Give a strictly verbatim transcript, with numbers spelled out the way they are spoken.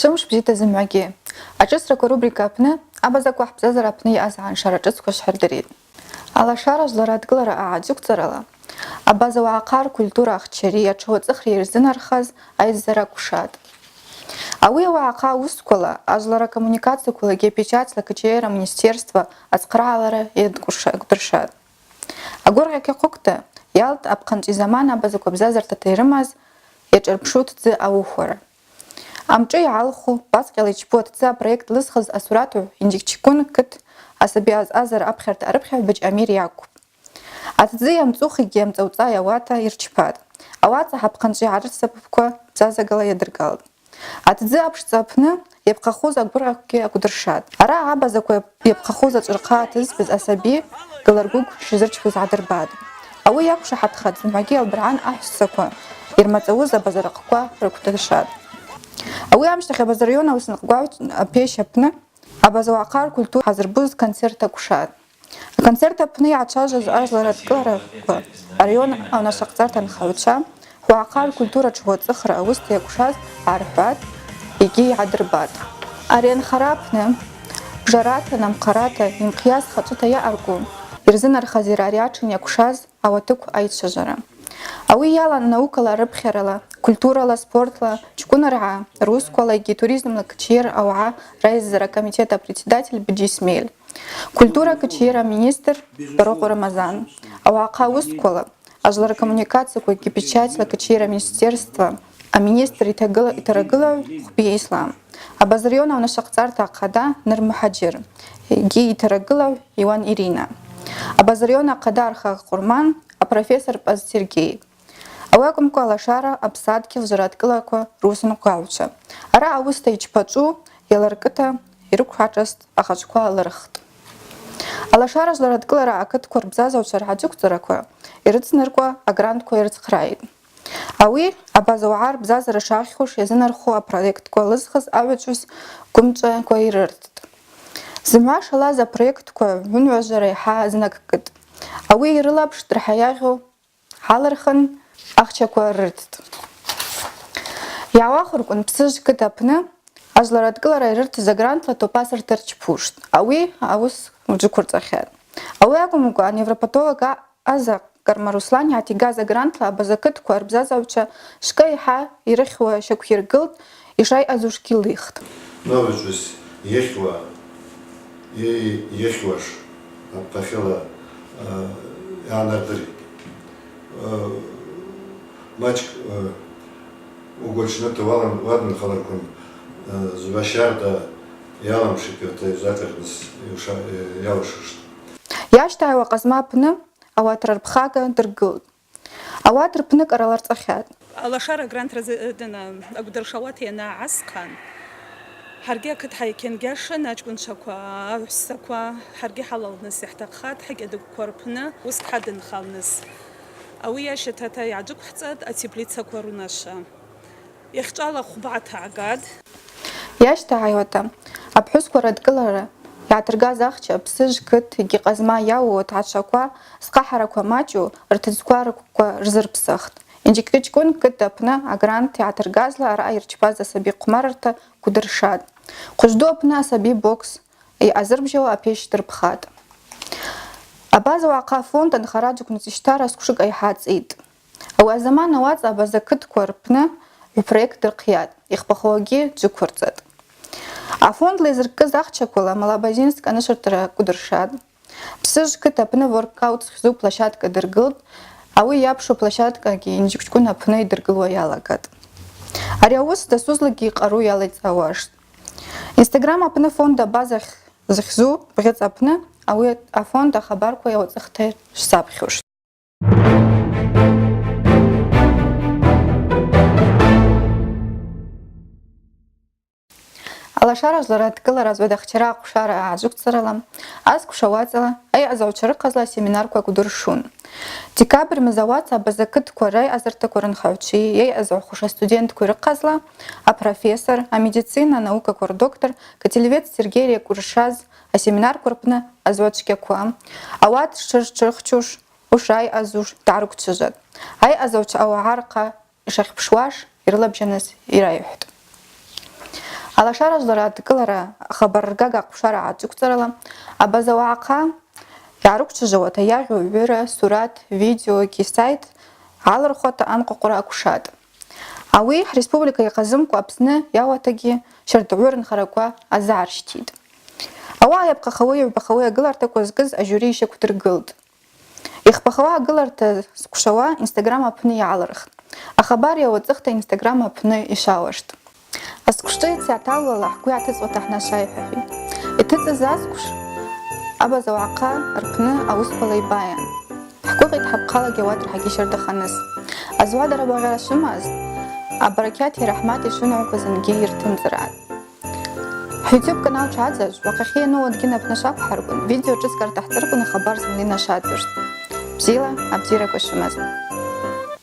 Шәымш бзиа зымҩагьы. Аҿыцрақәа рубрика аҟны абазақәа ҳбзазара аҟны иҟаз ааншара ҿыцқәа шәҳардырит. Алашара жәлар адкылара ааӡықәҵарала, абаза уаахар культура ахчари аҽуаҵыхреи ирзынархаз аизара акәшат. Ауи ауаахар аусқәала, ажәлар акоммуникациақәалагьы апечатьла качеира аминистерство ацхраалара иадкәырша-, дыршат. Агәырӷьа қьахәыкда иалт аԥхынҵәи заман абазақәа бзазарҭаҭа ирымаз иаҿырԥшуа ҭӡы аухәара. Амҿы иаалху, баҵәҟьала ичпу аҭӡы апроект лызхыз асураҭ уҳәа Инџьикчкун қыҭ асаби азҟазара аԥхьарҭа арыԥхьаҩ Баџьамир иакәуп. Аҭӡы иамҵухигьы амҵауҵааи ауаҭа ирчпат. Ауаҵа ҳаԥхынҵәи ҳарҭ сабыԥқәа бзазагала иадыргалт. Аҭӡы аԥшӡа аҟны иаԥхахуз агәырӷьақәагьы акәдыршат. Ара абазақәа иаԥхахуз аҿырхаа аҭызбыз асаби Галаргәыгә шизырчпуз ҳадырбат. Ауи иақәшаҳаҭхаз зымҳәагьы Албырҳан аҳәсақәа ирмаҵауз абазарахқәа рыкәдыршат. Ауи амшьҭахь абаза араион ауснахәгәаҩ аԥеишьа аҟны абаза уаахар ркультура ҳазырбуз концерт акәшат. Аконцерт аҟны иаацәажәоз ажәлар адкыларақәа, араион аунашахҵарҭа анхаҩцәа, уаахар ркультура аҽуаҵыхра аусҭа иакәшаз аарҳәат, егьи иаадырбат. Ари анхара аҟны, бжараҭа, намхараҭа, имхиаз хаҿыҭа иаҟарку, ирзынархаз иара ари аҽын иакәшаз ауаҭыхә аицәажәара. Ауи иалан наукала, рыԥхьарала, культурала, спортла, ҷкәынараа русқәалагьы туризмла качеира ауаа раизара акомитет апредседатель Быџьа Исмель, культура качеира аминистр Барыҟәа Рамазан, ауаахар аусқәала, ажәлар ркоммуникациақәагьы печатьла качеира аминистерство аминистр иҭагыла-, иҭарагылаҩ Хәбиа Ислам, абаза араион аунашахҵарҭа ахада Ныр Муҳаџьыр, егьи иҭарагылаҩ Иуан Ирина, абаза араион ахада Архаа Ҟәырман, апрофессор Паз Сергеи. Ауи акәымкәа, Алашара аԥсадгьыл жәлар адкыларақәа русумгагӏвчва, ара аусҭа ичпачӏву йаларкӏыта йрыквхӏатрыст ахачӏвква лырхтӏ. Алашара жәлар адкылара акытчква рбзазагӏвчва рхачӏвкӏвцӏараква йрыцнаркӏуа агрантӏква йрыцхрааитӏ. Ауи абаза уагӏа рбзазара шахьхӏвуш йазынархоу апроектква лызхыз агӏвычӏвгӏвыс гвымчӏваква йрырттӏ. Зымгӏва шалаз апроектква гӏвымгӏважвара йхӏа знакӏкӏытӏ. Ауи йрылапшт рхӏа йагъьу гӏалырхын, ахчаква рырттӏ. Йгӏауахвырквын Псыжв кыт апны ажвлар адкылара йрыртыз агрантла топаз ртыр чпуштӏ. Ауи аус уджвыквырцӏахьатӏ. Ауи акӏвымкӏва, аневропатолог Аза Карма Руслан йгӏатигаз агрантла абаза кытква рбзазагӏвчва шкӏы йхӏа йрыхьуа шаквйыргылтӏ, йшайъазушгьи лихтӏ. Нагӏвычӏвгӏвыс йыхьуа, йи-, йыхьуаш апхъахьыла, э, йгӏанардыритӏ. Э, мачӏкӏ, э, угвы ачнырта уалан-, уадынхалырквын, э, згӏвашьарда йаламшитӏ, йата йзакӏыртӏныс йуша-, э, йалашуштӏ. Йашьҭааиуа аҟазма апны ауат рырԥхага дыргылтӏ. Ауат рпны кӏарала рцӏахьатӏ. Алашара агрантра зы-, дына, агвдыршауата йанагӏасхъан, гьаргьи акыт гьайкьангьашын, ачкӏвынчваква, агӏвссаква, гьаргьи гьалалныс йгьтахъхатӏ гьакӏадыквква рпны уыскӏ гьадынхалныс. Ауи йашьатата йгьаджвыквхӏцӏатӏ атеплицаква рунашва. Йахьчӏвала хвбагӏта агатӏ. Йашьҭааиуата, апхӏвысква радкылара йгӏатыргаз ахча Псыжв кыт йгьи Ҟазма йауу атгӏачваква зхъахӏараква мачӏу ртыдзква рыквква рзырпсыхтӏ. Инджикчкун кыт апны агрант йгӏатыргазла араъа йырчпаз асаби хъвмаррта гвыдыршатӏ. Хъвыжвду апны асаби бокс йъазырбжьауа апещ дырпхатӏ. Абаза уагӏахъа афонд анхара аджвыквнацӏи йщтара сквшыкӏа йхӏа ацӏитӏ. Ауи азаман ауаца абаза кытква рпны гӏвпроект дырхъйатӏ, йхпахуагьи джвыквырцӏатӏ. Афондла йзырккыз ахчаквала Малоабазинск анышыртра гвыдыршатӏ. Псыжв кыт апны воркаут зхьзу площадка дыргылтӏ, ауи йапшу площадкагьи Инджикчкун апны йдыргылуа йалагатӏ. Ари аус дасузлакӏгьи йкъару йалайцӏауаштӏ. Инстаграм апны фонд Абаза зхьзу бгъьыцӏ апны ауи афонд ахабарква йауацӏыхта шсаԥхьуштӏ. Алашара жәлар адкылара азгӏвадахчара ахъвшара аджвыквцӏарала, асквша уацӏала, айъазагӏвчва рыхъазла асеминарква гвыдыршун. Декабрь мза уаца абаза кытква райъазыртаква рынхагӏвчви йайъазагӏвхуш астуденткви рыхъазла апрофессор, амедицина анаукаква рдоктор Котелевец Сергей йрыкӏвыршаз асеминарква рпны азгӏва цкьаква, ауат шырчӏырхчуш, ушайъазуш дгӏарыквчважватӏ. Айъазагӏвчва ауагӏа рхъа йшахьпшуаш йрылабжьаныс йрайхӏвтӏ. Алашара жәлар адкылара ахабар ргага ахәшара аҿықәҵарала, абаза уаахъа иаарықәҿажауа ҭаиаӷь уаҩыра, сураҭ, видеогьы саит алырхәата амҟаҟәра акәшат. Ауи ҳреспублика иҟазымкәа Аԥсны иауаҭагьы шьартәыҩы рынхарақәа азааршьҭит. Ауаа иаԥхахауеи иҩбахауеи агыларҭақәа зкыз ажьури ишьақәдыргылт. Ихԥахауа агыларҭа зкәшауа Instagram аԥны иаалырхт. Ахабар иауаҵыхта Instagram аԥны ишалашт. Азкәшҿы иаҭалалала ҳгәы иаҭыҵуа ҭаҳнашаи ҳәа ҳәит. Иҭыҵыз азкәш абаза уаҟа рԥны аусқәа леибаиан. Ҳгәыӷит ҳаԥхалагьы ауат рҳагьы шьардаханыз. Азуадара багьара шымаз, абарақьаҭи раҳмати шынауқәаз ангьы ирҭымҵраат. Ҳ-YouTube канал ҽаӡәаҿ, уахахьы иану аӡәгьы напны шақәҳаргәан, видео ҿыцк арҭаҳҵаргәан ахабар зынла инашаҵәыршт. Бзиала, абзиарақәа шәымаз.